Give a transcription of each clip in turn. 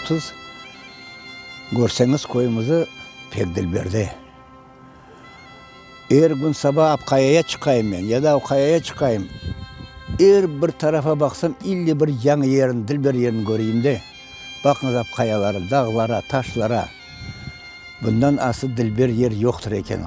30. Körseñiz köyümizi pek dilberde. Er kün saba Apqayaya çıqayım men, ya da Avqayaya çıqayım, er bir tarafa baqsam, ille bir yañı yerini, dilber yerini köreyim de. Baqıñız Apqayalara, dağlara, taşlara. Bundan asıl dilber yer yoqtır eken.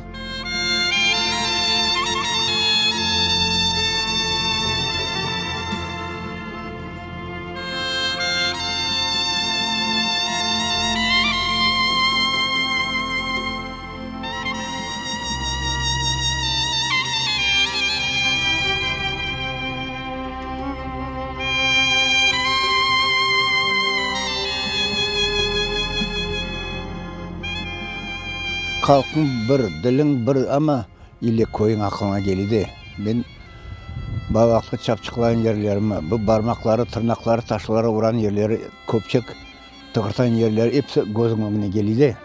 Halqıñ bir, diliñ bir, amma ille köyüñ aqlıña kele de. Men balaqlı çapçıqlağan yerlerimi, bu barmaqları, tırnaqları taşlara uran yerleri, köpçek Tıqırtan yerler episi közüñ ögüne kele de.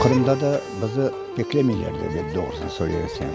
Qırımda da bizi beklemeyler de, doğrusını söylesem.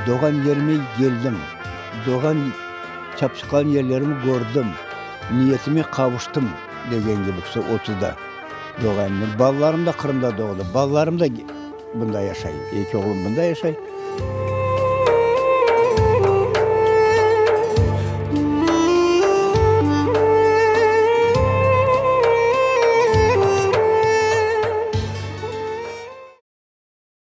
Doğğan yerime keldim, doğğan, çapçıqlan yerlerimi kördim, niyetime qavuştım, degen kibi, şu otuzda doğğan. Balalarım da Qırımda doğdı, balalarım da bunda yaşay, eki oğlum bunda yaşay.